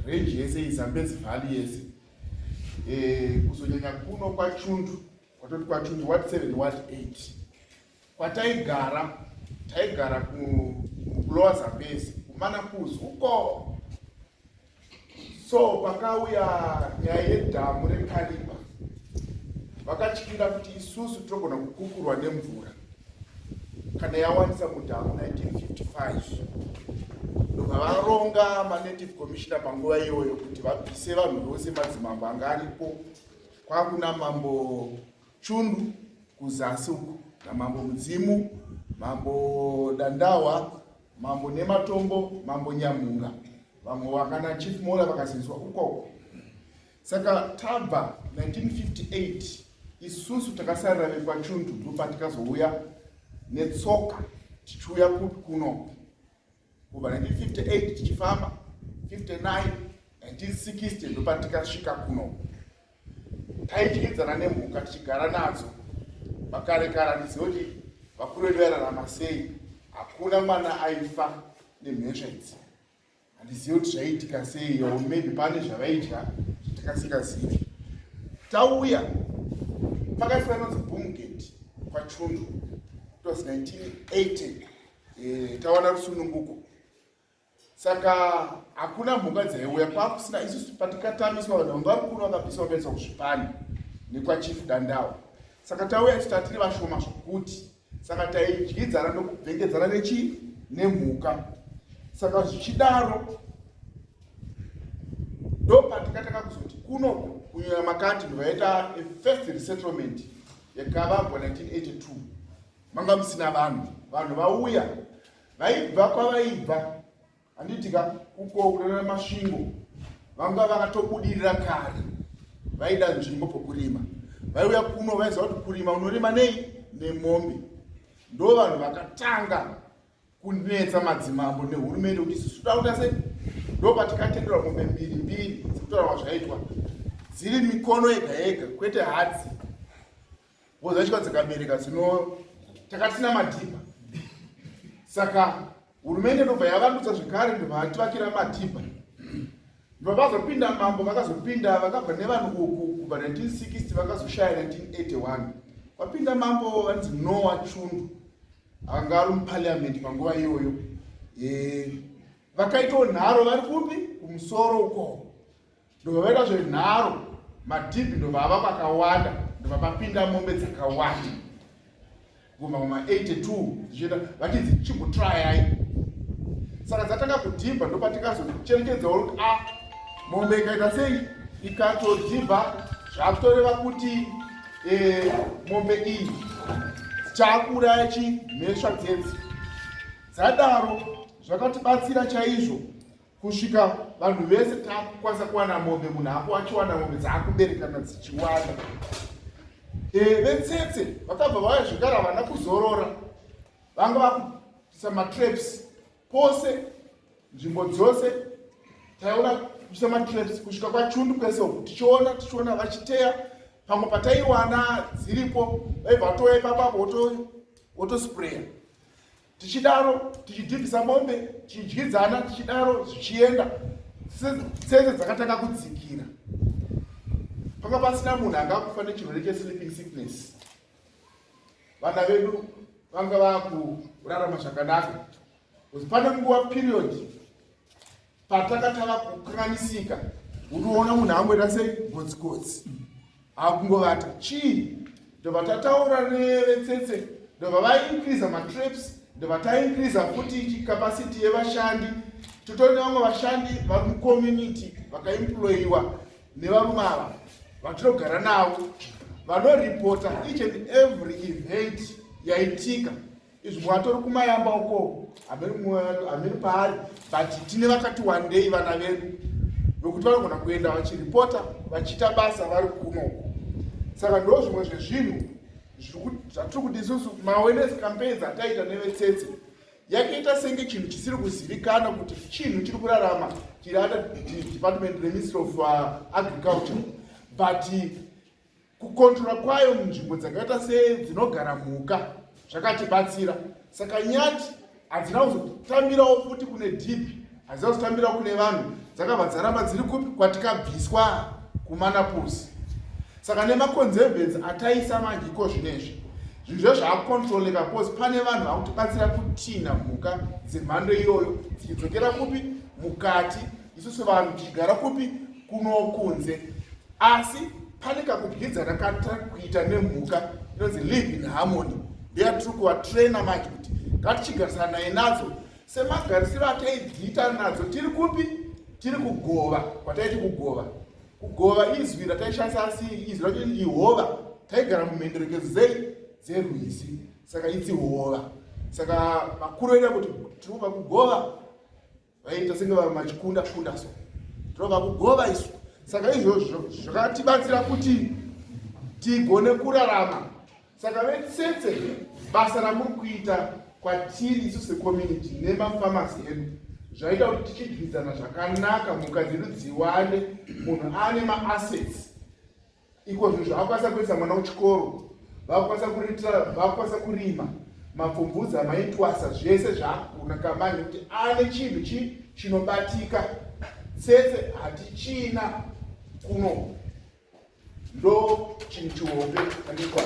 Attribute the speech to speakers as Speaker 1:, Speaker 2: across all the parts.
Speaker 1: Range yese iZambezi Valley yese, kuzonyanya kuno kwaChundu, kwatoti kwaChundu ward 7, ward 8 kwataigara. Taigara kuLower Zambezi, kuManakuzi uko. So pakauya nyaya yedhamu reKariba, vakatyira kuti isusu tinogona kukukurwa nemvura kana yawanisa mudhamu 1955. Ndobva varonga manative commissioner panguva iyoyo kuti vabvise vanhu vose, madzimambo anga aripo, kwakuna Mambo Chundu kuzasi uku, namambo Mudzimu, Mambo Dandawa, Mambo Nematombo, Mambo Nyamunga, vamwe vakana Chief Mola vakaziviswa ukoko. Saka tabva 1958, isusu takasarira vekwaChundu, ndopatikazouya netsoka tichiuya kupi? Kuno. Kubva 1958 tichifamba, 59, 1960 ndopatikasvika kuno. Taidyidzana nemhuka, tichigara nadzo makare kare. Handizivi kuti vakuru vedu vairarama sei. Hakuna mwana aifa nemhesva idzi. Handizivi kuti zvaiitika sei, or maybe pane zvavaidya zvatakasingazivi. Tauya, pakaiswa inonzi boom gate kwaChundu. It was 1980, tawana rusununguko. Saka hakuna mhuka dzaiuya, kwakusina. Isusu patikatamiswa, vanhu vanga vari kuno vakabviswa, vakaiswa kuzvipani nekwaChief Dandawa. Saka tauya isu tatiri vashoma zvokuti, saka taidyidzana nokubvengedzana nechii? Nemhuka. Saka zvichidaro, ndo patikatanga kuzoti kuno kunyanya makati ndovaita first resettlement yakavambwa 1982. Manga musina vanhu. Vanhu vauya vaibva kwavaibva, handitika, uko kunana Masvingo, vanga vakatobudirira kare, vaida nzvimbo pokurima. Vaiuya kuno, vaiziva kuti kurima unorima nei? Nemombe. Ndo vanhu vakatanga kunetsa madzimambo nehurumende kuti isusu toda kuita sei. Ndo patikatenderwa mombe mbiri mbiri dzekutaura zvaitwa, dziri mikono yega yega, kwete hadzi wozvaitwa dzikabereka dzino. Takatina madhibha, saka hurumende ndobva yavandudza zvekare, ndobva vativakira madhibha. Ndobva vazopinda mambo, vakazopinda vakabva nevanhu uku kubva 1960, vakazoshaya 1981. Kwapinda mambo vanzi Noah Chundu, anga ari muparliament panguva iyoyo. Vakaitawo nharo vari kupi? Kumusoro uko. Ndobva vaita zvenharo, madhibhi ndobva ava kwakawanda, ndobva papinda mombe dzakawanda kubva muma82 zvichienda, vachinzi chimbotrayai. Saka dzatanga kudhibha, ndopatikazocherechedzawo kuti a mombe ikaita sei, ikatodhibha, zvakutoreva kuti mombe iyi chakuuraya chimhesva dzedzi. Dzadaro zvakatibatsira chaizvo kusvika vanhu vese takukwanisa kuwana mombe, munhu ako achiwana mombe dzaakuberekana dzichiwanda. Vetsetse vakabva vauya zvekare, havana kuzorora, vanga vakuisa matraps pose, nzvimbo dzose taiona kuisa matraps kusvika kwaChundu kwese uku, tichiona tichiona vachiteya. Pamwe pataiwana dziripo, vaibva vatouya ipapapo wotospreya. Tichidaro tichidhibhisa mombe, tichidyidzana, tichidaro zvichienda. Tsetse dzakatanga kudzikira, panga pasina munhu anga kufa nechirwere chesleeping sickness. Vana vedu vanga vakurarama zvakanaka. Pane nguva, period, patakatava kukanganisika, unoona munhu angoita sei? Gotsigotsi, akungovata. Chii? Ndobva tataura nevetsetse, ndobva vaincreasa matraps, ndobva taincreasa futi capacity yevashandi. Totori nevamwe vashandi vari mucommunity vakaemployiwa nevarume ava vatinogara navo, vanoripota each and every event yaitika. Izvi mwatori kumayamba uko, hamene paari, but tine vakati wandei vana vedu vekuti vanogona kuenda vachiripota, vachiita basa vari kunoko. Saka ndo zvimwe zvezvinhu zvatiri kuti isusu maawareness campaigns ataita nevetsetse yakaita senge chinhu chisiri kuzivikana kuti chinhu chiri kurarama chiri under department reMinistry of Agriculture, but kukontrola kwayo munzvimbo dzakaita sedzinogara mhuka zvakatibatsira. Saka nyati hadzina kuzotambirawo futi kune dhipi. Hadzina kuzotambira kune vanhu, dzakabva dzaramba dziri kupi? Kwatikabviswa kumanapusi. Saka nemaconservancy ataisa manje iko zvinezvi, zvinhu zve zvaakucontroleka because pane vanhu vakutibatsira kutinha mhuka dzemhando iyoyo dzichidzokera kupi? Mukati. Isusu vanhu tichigara kupi? Kuno kunze. Asi pane kakudyidzana katiri kuita nemhuka inonzi live in harmony, ndeyatiri kuvatraina manje kuti ngatichigarisana naye nadzo semagarisiro ataidziita nadzo tiri kupi? Tiri kugova. Kwataiti kugova, kugova izwi rataishandisa, asi izwi racho ihova. Taigara mumhenderekedzo dzei? Dzerwizi. Saka itsi hova. Saka vakuru vedu kuti tiri kubva kugova, vaiita senge vamachikunda kunda, so tinobva kugova isu. Saka izvozvo zvakatibatsira kuti tigone kurarama. Saka vetsetse, basa ramuri kuita kwatiri isu secommunity nemafamasi edu zvaita kuti tichidyidzana zvakanaka, mhuka dzedu dziwande, munhu ane maassets iko zvinhu zvaakwanisa kuendesa mwana kuchikoro, vakukwanisa kuritira, vakukwanisa kurima mapfumvudza, maitwasa, zvese zvaakugona kamani nekuti ane chinhu chinobatika. Tsetse hatichina kuno, ndo chinhu chihombe andikwa.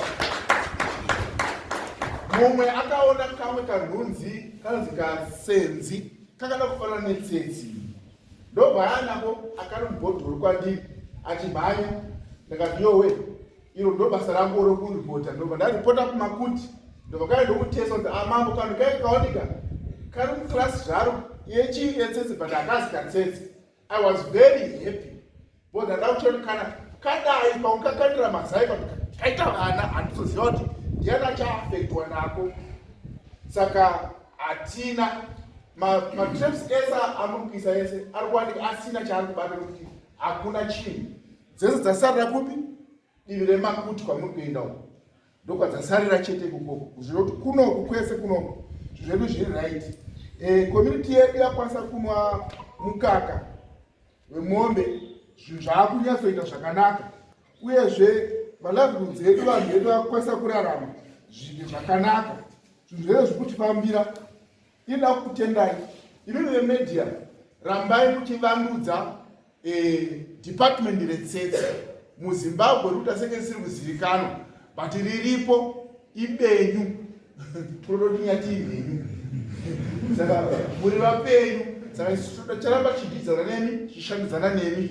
Speaker 1: Mumwe akaona kamwe kanhunzi kanonzi kasenzi, kakada kufanana netsetsi, ndobva anako akari mubhodhoro kwandiri achimhanya. Ndakati, "Yowe, iro ndo basa rangu rokuripota." Ndobva ndaripota kumakuti, ndobva kai ndokutesa kuti amambo ah, kanhu kai kaoneka kari muclass zvaro yechi yetsetse, but hakazi katsetse. I was very happy because ndada kuchoti kana kadai paungakandira mazai kaita vana, handitoziva kuti ndiani achaafektwa nako. Saka hatina matraps ese amuri kuisa, ese ari kuwanika asina chaari kubata nekuti hakuna chinhu. Dzese dzasarira kupi? Divi remakuti kwamuri kuenda uko ndokwadzasarira chete ikokoko. Zvinoti kunoku kwese kunoku zvinhu zvedu zviri right. Community yedu yakwanisa kunwa mukaka wemombe, zvinhu zvaakunyatsoita zvakanaka. Uyezve malivelihoods edu, vanhu vedu vakukwanisa kurarama zvinhu zvakanaka, zvinhu zvese zviri kutifambira. Inoda kukutendai imimi vemedia, rambai muchivandudza department retsetse muZimbabwe. Rikuita senge risiri kuzivikanwa, but riripo, ibenyu, tototinyati ibenyu. Saka muri vapenyu, saka isu charamba tichidyidzana nemi, tichishandidzana nemi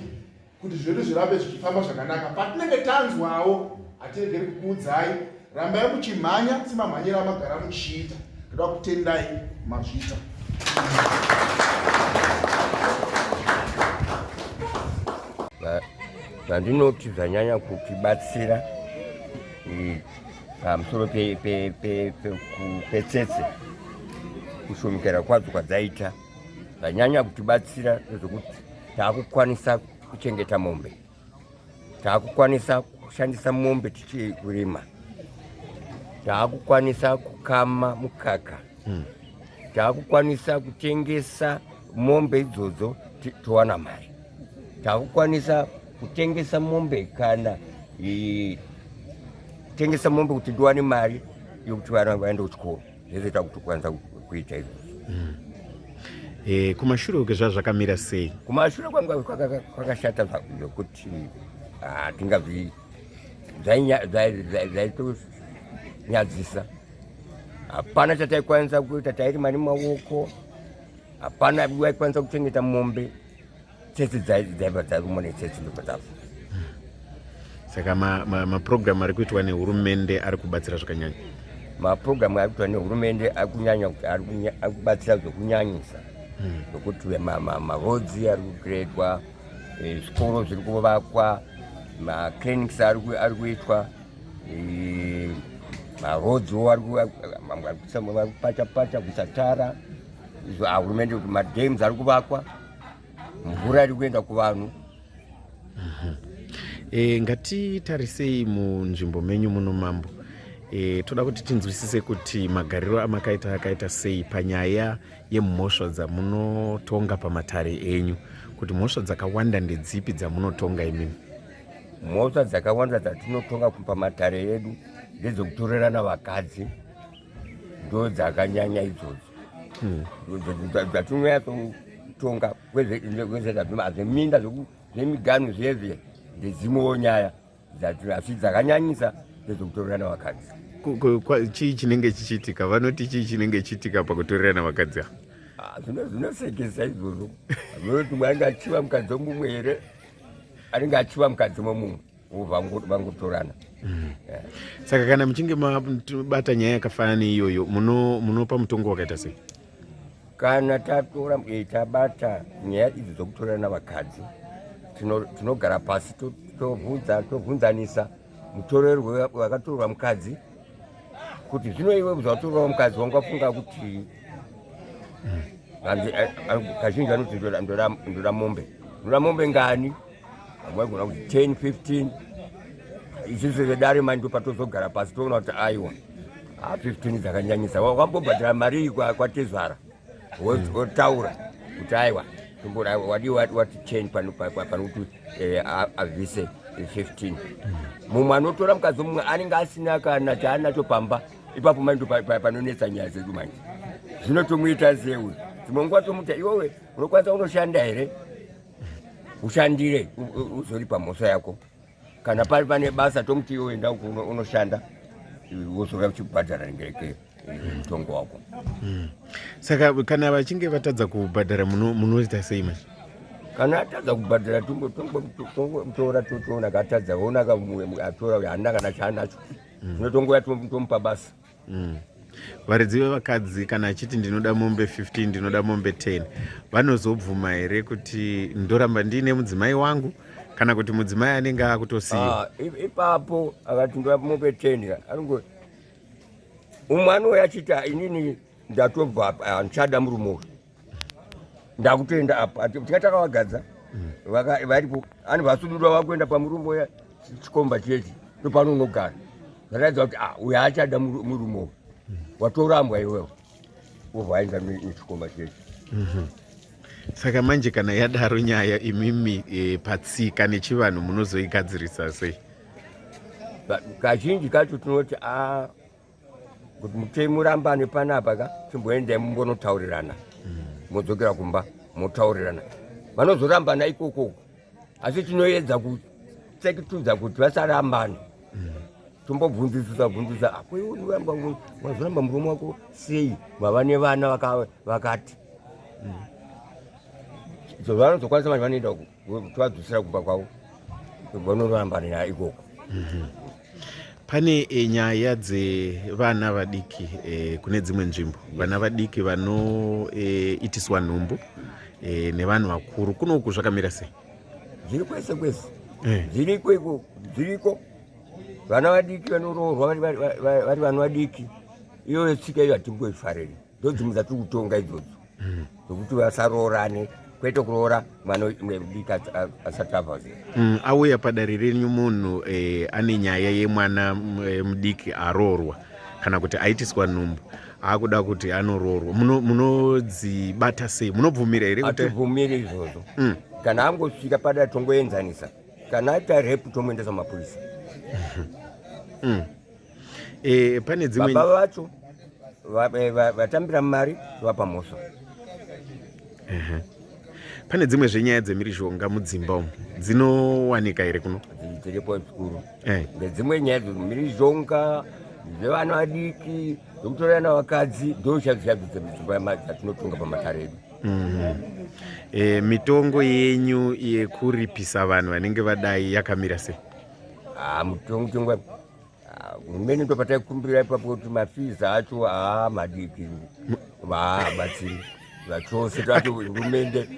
Speaker 1: kuti zvedu zvirambe zvichifamba zvakanaka. Patinenge tanzwawo hatiregeri kukuudzai. Rambai muchimhanya semamhanyiro amagara muchiita. Toda kutendai, mazvita.
Speaker 2: Zvandinoti zvanyanya kutibatsira pamusoro petsetse, kushomekera kwadzo kwadzaita, zvanyanya kutibatsira ndezvekuti taakukwanisa kuchengeta mombe, taakukwanisa kushandisa mombe tichikurima, taakukwanisa kukama mukaka, taakukwanisa kutengesa mombe idzodzo towana mari, taakukwanisa kutengesa mombe kana kutengesa mombe kuti ndiwane mari yokuti vana vaende kuchikoro. Zvese takutokwanisa kuita izvozvo.
Speaker 3: Kumashure uke zvaa zvakamira sei?
Speaker 2: Kumashure kwanga kwakashata zvokuti hatingazvi, zvaitonyadzisa. Hapana chataikwanisa kuita, tairima nemaoko, hapana waikwanisa kuchengeta mombe. Tsetse dzaibva dzarumwa netsetse, ndobva dzafa.
Speaker 3: Saka mapurogiramu ari kuitwa nehurumende ari kubatsira zvakanyanya?
Speaker 2: Mapurogiramu ari kuitwa nehurumende ari kunyanya ari kubatsira zvokunyanyisa, zvokuti maroads ari kugredwa, zvikoro zviri kuvakwa, maclinics ari kuitwa, maroadswo ari kupacha pacha, kuisa tara. Izvo hurumende kuti madams ari kuvakwa, mvura iri kuenda kuvanhu.
Speaker 3: Ngatitarisei munzvimbo menyu muno, mambo. Toda kuti tinzwisise kuti magariro amakaita akaita sei panyaya yemhosva dzamunotonga pamatare enyu, kuti mhosva dzakawanda ndedzipi dzamunotonga imimi?
Speaker 2: Mhosva dzakawanda dzatinotonga pamatare edu ndedzekutorerana vakadzi, ndo dzakanyanya idzodzo. Dzatinonyatsotonga. kutonga zveminda zvemiganhu zviye ndedzimwewo nyaya asi dzakanyanyisa ndedzekutorerana vakadzi.
Speaker 3: Chii chinenge chichiitika? Vanoti chii chinenge chichiitika pakutorerana vakadzi ava?
Speaker 2: Ah, zvinosekesa izvozvo. Vanoti mumwe anenge achiva mukadzi wemumwe here, anenge achiva mukadzi wemumwe vangotorana.
Speaker 3: Saka kana muchinge mabata nyaya yakafanana neiyoyo, munopa mutongo wakaita sei?
Speaker 2: Kana tatora eh, tabata nyaya idzi dzokutorana vakadzi, tinogara pasi tobvunza tobvunzanisa mutorerwe wakatorwa mukadzi kuti zvino iwe zvatorwa mukadzi wanga wafunga kuti eh, eh, kazhinji vanoti ndoda mombe, ndoda mombe ngani? Vamwe vaigona kuti 10 15. Isusu vedare manje ndopatozogara pasi toona kuti aiwa, 15 dzakanyanyisa. Wakambobhadhara mari iyi kwatezvara, wotaura kuti aiwa, wadi wati 10 pano kuti eh, abvise 15. Mumwe anotora mukadzi mumwe anenge asina kana chaanacho pamba ipapo manje panonetsa nyaya dzedu manje. Zvino tomuita sei uyu? Dzimwe nguva tomuta iwewe unokwanisa unoshanda here? Ushandire uzoripa mhosva yako. Kana pari pane basa tomuti iwe enda unoshanda wozouya uchibhadhara ngereke mutongo wako.
Speaker 3: Saka kana vachinge vatadza kubhadhara munoita sei manje?
Speaker 2: Kana atadza kubhadhara tongotora totoona katadza ona atora haana kana chaanacho, tinotongoya tomupa basa.
Speaker 3: Varidzi vevakadzi kana achiti ndinoda mombe 15, ndinoda mombe 10, vanozobvuma here kuti ndoramba ndiine mudzimai wangu, kana kuti mudzimai anenge akutosiyiwa?
Speaker 2: Ah, ipapo akati ndoda mombe 10, anongo umwe anouya achiti inini ndatobva apa, handichada murume uyu, ndakutoenda apa. Tinga takavagadza varipo, ani vasudurwa vakuenda pamurume uya, chikomba chechi ndopanonogara. Zvakaedza kuti ah, uyu haachada murume uyu, watorambwa iwewe, wobva waenda nechikomba chechi.
Speaker 3: Saka manje kana yadaro nyaya imimi patsika nechivanhu munozoigadzirisa sei?
Speaker 2: Kazhinji kacho tinoti a kuti murambane panapa ka, chimboendai mumbonotaurirana, modzokera kumba motaurirana. Vanozorambana ikoko, asi tinoedza kutseketudza kuti vasarambane. Tombobvunzisisa bvunzisa, ako iwe wazoramba murume wako sei, vava nevana vakati so vanozokwanisa vanhu vanoenda tovadzosera kumba kwavo, vanorambana ikoko.
Speaker 3: Pane nyaya dzevana vadiki kune dzimwe nzvimbo, vana vadiki vanoitiswa nhumbu nevanhu vakuru. Kunoku zvakamira sei?
Speaker 2: Zviri kwese kwese. Zviriko iko, zviriko vana vadiki vanoroorwa vari vana vadiki. Iyoyo tsika iyo hatimboifariri, ndodzimwe dzatiri kutonga idzodzo dzokuti vasaroorane, kwete kuroora mwana mudiki asati abva zera.
Speaker 3: Auya padare renyu munhu ane nyaya yemwana mudiki aroorwa kana kuti aitiswa nhumbu, akuda kuti anoroorwa, munodzibata sei? Munobvumira here
Speaker 2: kuti Hatibvumiri izvozvo. Kana angosvika padare tongoenzanisa, kana aita rape tomuendesa mapurisa.
Speaker 3: Pane dzimwe
Speaker 2: Baba vacho vatambira mari tovapa mhosva.
Speaker 3: Pane dzimwe zvenyaya dzemhirizhonga mudzimba umu dzinowanika here kuno?
Speaker 2: Dziripo zvikuru. Ngedzimwe nyaya dzemhirizhonga dzevana vadiki dzekutorana vakadzi, ndo chadzo chadzo dzedzimba dzatinotonga pamatare edu.
Speaker 3: Mitongo yenyu yekuripisa vanhu vanenge vadai yakamira sei?
Speaker 2: Ah, mutongo hurumende ndo pataikumbira ipapo kuti mafees acho haa madiki, vaabatsiri vachose. Tati hurumende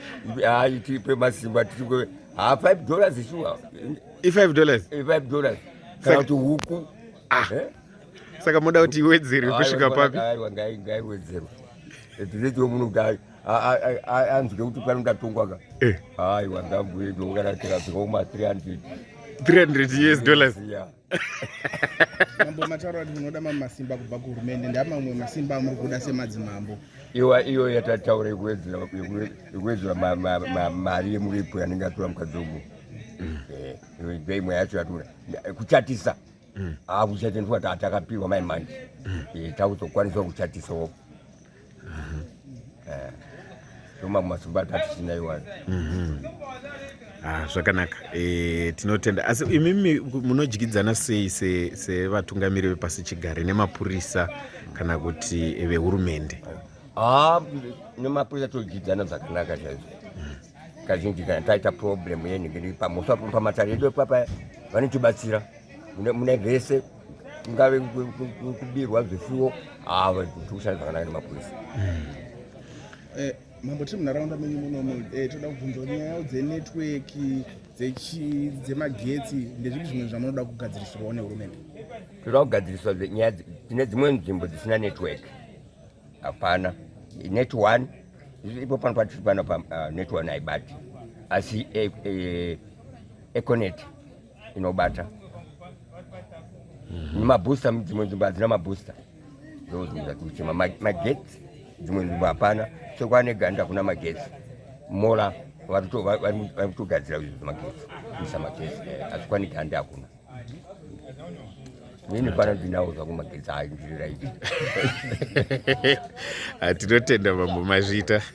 Speaker 2: itipe masimba tiri haa $5 shuwa.
Speaker 3: I$5?
Speaker 2: $5 kana kuti huku.
Speaker 3: Ah. Eh? Saka moda kuti iwedzerwe kusvika papi?
Speaker 2: Aiwa, ngaiwedzerwe tiretiwo munhu kuti anzwe kuti pano ndatongwa ka. Aiwa, ngabwedwe kana tikasvika kuma 300.
Speaker 3: 300 US dollars?
Speaker 2: Yeah.
Speaker 1: Mambo, mataura kuti munoda mamwe masimba kubva kuhurumende. Ndamamwe masimba amuri kuda semadzimambo?
Speaker 2: Iwa iyo yatataura yekuwedzera mari yemuripo yanenge atora mukadzi umu. Imwe yacho yatora kuchatisa. Ah, kuchatisa takapiwa mai manje, takuzokwanisa kuchatisawo. Ndomamwe masimba atatisina iwayo.
Speaker 3: Ah, zvakanaka. Tinotenda. Asi imimi munodyidzana sei sevatungamiri vepasi chigare nemapurisa kana kuti vehurumende?
Speaker 2: Ah, nemapurisa todyidzana zvakanaka chaizvo. Kazhinji kana taita problem yenhingi pamhosva pamatare edu ipapa vanotibatsira mune vese, kungave kubirwa zvifuwo, ah, tikushanda zvakanaka nemapurisa.
Speaker 1: Mambo, tiri munharaunda menyu munomu, toda kubvunza kuti nyaya dzenetwork, dzemagetsi, ndezvipi zvimwe zvamunoda kugadzirisirwawo nehurumende?
Speaker 2: Toda kugadziriswa nyaya tine dzimwe nzvimbo dzisina network, hapana net one ipo pano patiri pano pa net one haibati, asi Econet inobata nemabooster. Dzimwe nzvimbo hadzina mabooster, ndo zvinhu zvatikuchema. Magetsi dzimwe nzvimbo hapana, sekwane Ganda hakuna magetsi. Mola vari kutogadzira izvo zvemagetsi, kuisa magetsi, asi kwane Ganda hakuna. Nini pano ndinawo zvangu magetsi, ayo ndiri right.
Speaker 3: Ah, tinotenda mambo, mazvita.